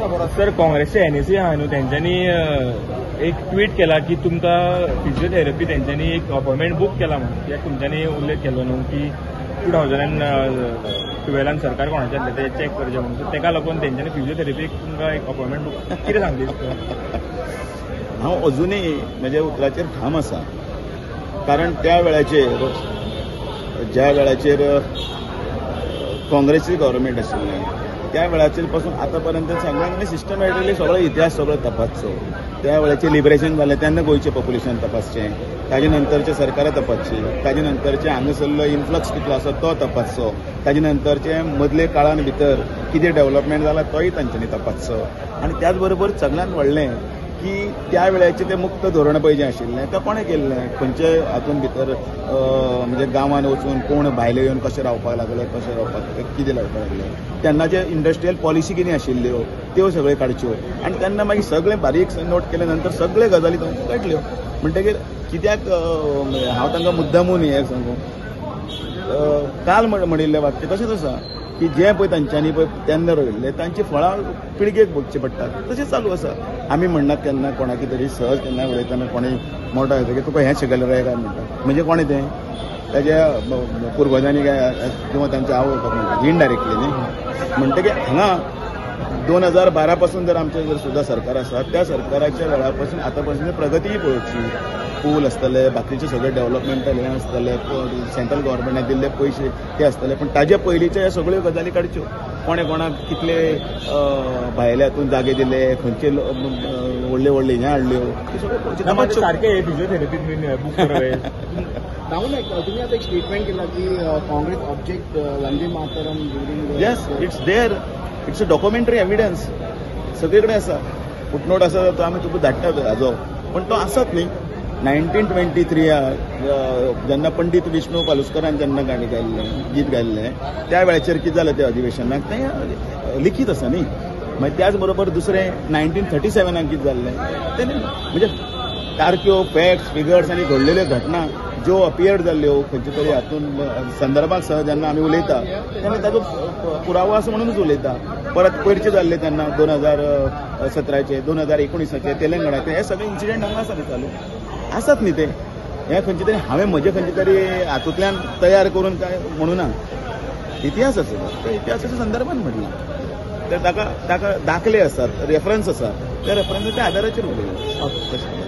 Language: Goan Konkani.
सर, काँग्रेसचे एनएसी आहा न्हू, तेंच्यांनी एक ट्वीट केला की तुमकां फिजियोथेरपी तेंच्यांनी एक अपॉयंटमेंट बूक केला म्हणून. कित्याक तुमच्यांनी उल्लेख केलो न्हू की 2012 सरकार कोणाचें आसलें तें चॅक करचें म्हणून, तेका लागून तेंच्यांनी फिजियोथेरपीक तुमकां एक अपॉयंटमेंट बूक. कितें सांगता? हांव अजुनूय म्हज्या उतराचेर ठाम आसा, कारण त्या वेळाचेर ज्या वेळाचेर काँग्रेसची गव्हर्मेंट आशिल्लें त्या वेळाचेर पासून आतां पर्यंत सगळ्यांनी सिस्टमॅटिकली सगळो इतिहास सगळो तपासचो. त्या वेळाचेर लिबरेशन जालें तेन्ना गोंयचें पॉप्युलेशन तपासचें, ताजे नंतरचें सरकारां तपासचीं, ताजे नंतरचें हांगासरलो इन्फ्लक्स कितलो आसा तो तपासचो, ताजे नंतरचे मदले काळान भितर कितें डेव्हलपमेंट जाला तोय तांच्यांनी तपासचो. आनी त्याच बरोबर सगळ्यांत व्हडलें की त्या वेळाचें तें मुक्त धोरण पळय जें आशिल्लें तें कोणें केल्लें, खंयचे हातून भितर म्हणजे गांवांत वचून कोण भायले येवन कशें रावपाक लागले, कशें रावपाक कितें रावपाक लागले, तेन्नाचे इंडस्ट्रियल पॉलिसी कितें आशिल्ल्यो त्यो सगळ्यो काडच्यो. आनी तेन्ना मागीर सगळें बारीक नोट केले नंतर सगळे गजाली तांकां कळटल्यो. म्हणटकीर कित्याक हांव तांकां मुद्दामून हें सांगू, काल म्हणिल्लें वाक्य तशेंच आसा की जें पळय तांच्यांनी पळय तेन्ना रोयिल्लें तांची फळां पिळगेक भोगचीं पडटात, तशें चालू आसा. आमी म्हणनात केन्ना कोणाकी तरी सहज केन्ना उलयतना कोणी मोठो येता की तुका हें शिकयलें रे काय म्हणटा, म्हणजे कोणें तें ताज्या पुर्वजांनी काय किंवा तांच्या आवय बापायक म्हणटा इनडायरेक्टली न्ही. म्हणटकीर हांगा 2012 पासून जर आमचें जर सुद्दां सरकार आसा त्या सरकाराच्या वेळा पासून आतां पासून प्रगतीय पळोवची, पूल आसतले, बाकीचे सगळे डेव्हलपमेंटल हें आसतले, सेंट्रल गव्हर्मेंटान दिल्ले पयशे ते आसतले, पण ताजे पयलींचे ह्यो सगळ्यो गजाली काडच्यो. कोणें कोणाक कितले भायले हातून जागे दिले, खंयचे व्हडले व्हडले हें हाडल्यो, ते सगळें पळोवचें. सारकें फिजियोथेरपी बूक करप. राहुल नाईक, तुम्ही आता एक स्टेटमेंट केला की Congress object Vande Mataram during. Yes, it's there, it's a documentary evidence, सगळे कडेन आसा. फुटनोट आसा तो आमी तुका धाडटात हाजो, पण तो आसात न्ही. 1923 जेन्ना पंडीत विष्णू पालुस्करान जेन्ना गाणें गायल्लें, गीत गायल्लें, त्या वेळाचेर कितें जालें तें अधिवेशनाक तें लिखीत आसा न्ही. मागीर त्याच बरोबर दुसरें 1937 कितें जाल्लें तें, म्हणजे सारक्यो फॅक्ट्स फिगर्स आनी घडलेल्यो घटना ज्यो अपियर्ड जाल्ल्यो खंयचे तरी हातून संदर्भात सह जेन्ना आमी उलयता तेन्ना ताजो पुरावो आसा म्हणूनच उलयता. परत पयरचे जाल्ले तेन्ना 2017 2019 तेलंगणाचे हे सगळे इन्सिडंट हांगा आसा चालू आसात न्ही ते. हे खंयचे तरी हांवें म्हजे खंयचे तरी हातूंतल्यान तयार करून काय म्हणूना, इतिहास आसा त्या इतिहासाच्या संदर्भात म्हणलां तर ताका ताका दाखले आसात, रेफरन्स आसा, त्या रेफरन्साच्या आदाराचेर उलयलां. तशें.